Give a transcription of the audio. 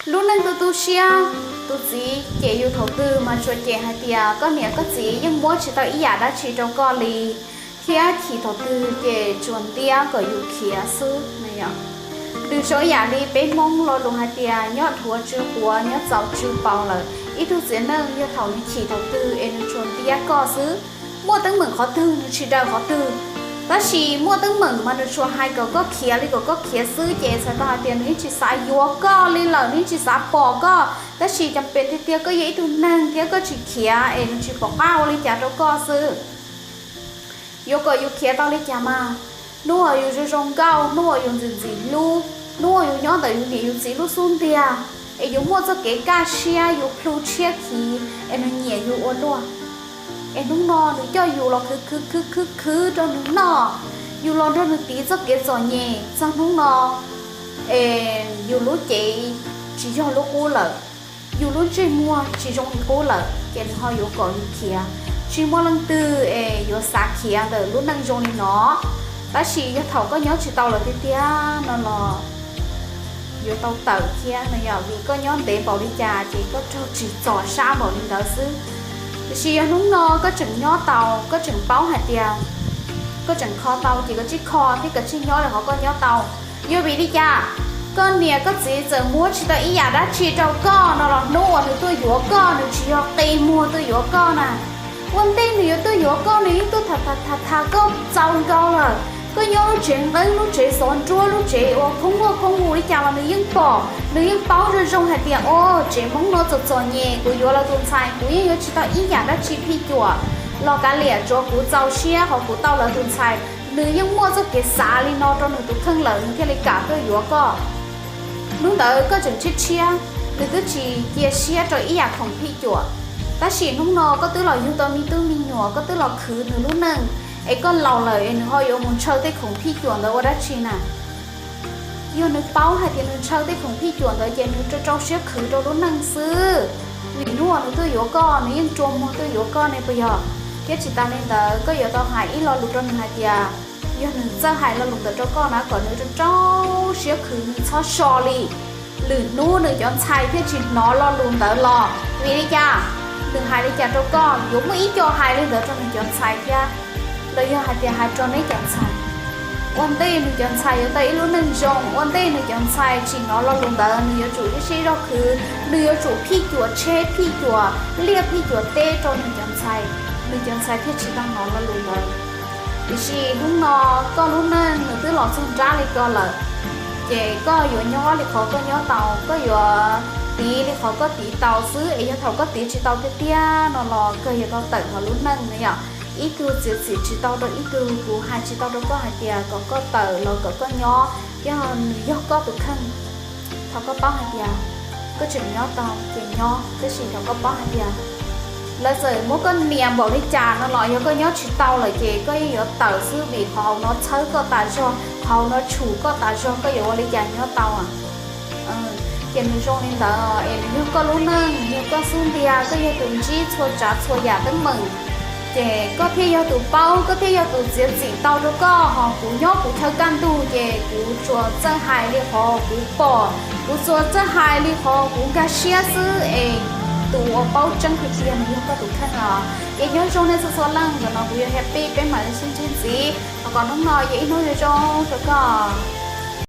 Lub neej tu tu siab, tus txiv cem yus thaum twg mas tsuas cem hais tias koj niam koj txiv yeej muab tsis tau ib yam dab tsi rau koj li, thiab chim thaum twg ces tsuas ntiab kom yus khiav xwb. Nws zoo yam li peb Hmoob lo lus hais tias nyob dhuav tsw quav, nyob txaus tsw paus lawm. Ib tug txiv neej yog thaum nws chim thaum twg es nws tsuas ntiab koj xwb. Muaj teeb meem qhov twg nws tsis daws qhov twg, tab sis muaj teeb meem mas nws tsuas hais kom koj khiav li kom koj khiav xwb, ces txhais tau hais tias nws yeej tsis xav yuav koj li lawm, nws yeej tsis xav pom koj, tab sis cas pem tiag tiag koj yog ib tug neeg thiab koj tsis khiav es nws tsis pom qab ua li cas rau koj xwb. Yuav kom yus khiav tau li cas mas, hnub uas yus zoo zoo nkauj, hnub uas yus ntxim ntxim hlub, hnub uas yus nyob ntawm yus niam yus txiv lub xub ntiag, es yus muaj txoj kev kaj siab, yus plhu tshiab khiv es nws nyiam yus ua luaj. Es hnub no nws coj yus los khwv khwv khwv khwv khwv rau nws noj, yus los nrog nws tiv txoj kev txom nyem txog hnub no, es yus lub cev tsis yog lub qub lawm, yus lub ntsej muag tsis zoo li qub lawm, ces nws ho yuav kom yus khiav. Tsis muaj leej twg es yuav xav khiav ntawm lub neej zoo li no. Tab sis yog thaum koj nyob tsis tau lawm tiag tiag no los yuav tau tawm thiab no yom, vim koj nyob ntev npaum li cas ces koj raug tsim txom sab npaum li ntawd xwb. Tiam sis yog hnub no koj tseem nyob tau, koj tseem paub hais tias koj tseem kho tau ces koj tsij kho thiab koj tsij nyob li qhov koj nyob tau. Yog vim li cas koj niam koj txiv txawm muab tsis tau ib yam dab tsi rau koj no los hnub uas nws tuaj yuav koj, nws tsis yog qi muag tuaj yuav koj na. Ua ntej nws yuav tuaj yuav koj, nws yeej tuaj tham tham tham koj txaus nkaus lawm. Koj nyob lub tsev nqeeb, lub tsev xov nruab, lub tsev uas khoob muaj khoob mus li cas los nws yeej pom, nws yeej paub zoo zoo hais tias, o, tsev Hmoob no txom txom nyem, kuv yuav lawv tus ntxhais kuv yeej yuav tsis tau ib yam dab tsi phij cuam los kav liam, tsuav kuv txaus siab qhov kuv tau lawv tus ntxhais. Nws yeej muaj txoj kev xav li no rau nws tus kheej lawm nws thiaj li kam tuaj yuav koj. Hnub ntawd koj tseem tshiab tshiab, nws twb tsis cia siab rau ib yam khoom phij cuam, tab sis hnub no koj twb los yug tau me tub me nyuam, koj twb los khwv nws lub neej, es koj laus lawm es nws ho yuav mus ntshaw tej khoom phij cuam ntawd ua dab tsi na? Yog nws paub hais tias nws ntshaw tej khoom phij cuam ntawd ces nws rau rau siab khwv rau lub neej xwb. Vim hnub uas nws tuaj yuav koj nws yeej rua muag tuaj yuav koj ne puas yog? Thiab tsis tas li ntawd koj yuav tau hais ib lo lus rau nws hais tias, yog nws txawj hais lo lus ntawd rau koj na kom nws rau rau siab khwv, nws txhob so li. Lwm hnub nws cov ntxhais thiaj tsis hnov lo lus ntawd los. Vim li cas? Nws hais li cas rau koj yuav muaj ib co hais li ntawd rau nws cov ntxhais thiab. Los yog hais tias hais rau neb cov ntxhais, ua ntej nws cov ntxhais yuav tau ib lub neej zoo, ua ntej nws cov ntxhais tsis hnov lo lus ntawd nws yuav tsum sib zog khwv, nws yuav tsum phij cuam tsheb phij cuam liaj phij cuam teb rau nws cov ntxhais, nws cov ntxhais thiaj tsis tau hnov lo lus ntawd. Tiam sis hnub no koj lub neej nws twb los txog nrab li ko lawm, ces koj yuav nyob li qhov koj nyob tau, koj yuav tiv li qhov koj tiv tau xwb, es yog thaum koj tiv tsis tau tiag tiag no los kawg yuav tau tawm hauv lub neej na yom. Ib tug txiav txim tsis tau rau ib tug, kuv hais tsis tau rau koj hais tias kom koj tawm los kom koj nyob, yog nws yog koj tus kheej. Thaum koj paub hais tias koj tseem nyob tau ces nyob, tab sis thaum koj paub hais tias lawv txawm muab koj nias npaum li cas no los yog koj nyob tsis tau lawm ces koj yeej yuav tawm xwb, vim qhov hauv no txhawb koj tas zog, qhov hauv no tshum koj tas zog, koj yuav ua li cas nyob tau? Ces nws zoo li ntawd es nws yog koj lub neej, nws yog koj xub ntiag, koj yog tus ntsib txhua tsav txhua yam teeb meem, ces koj thiaj yog tus paub, koj thiaj yog tus txiav txim tau rau koj. Ho kuv nyob kuv chaw kaj ntug ces kuv tsuas txawj hais li qhov kuv pom, kuv tsuas txawj hais li qhov kuv nkag siab xwb, es tus uas paub tseeb tiag tiag nws yog koj tus kheej os. Ces nyob zoo nej txhua txhua leej, ntawm no kuv yog Happy, peb mam li sib ntsib ntxiv, thov kom hnub no yog ib hnub zoo zoo rau koj.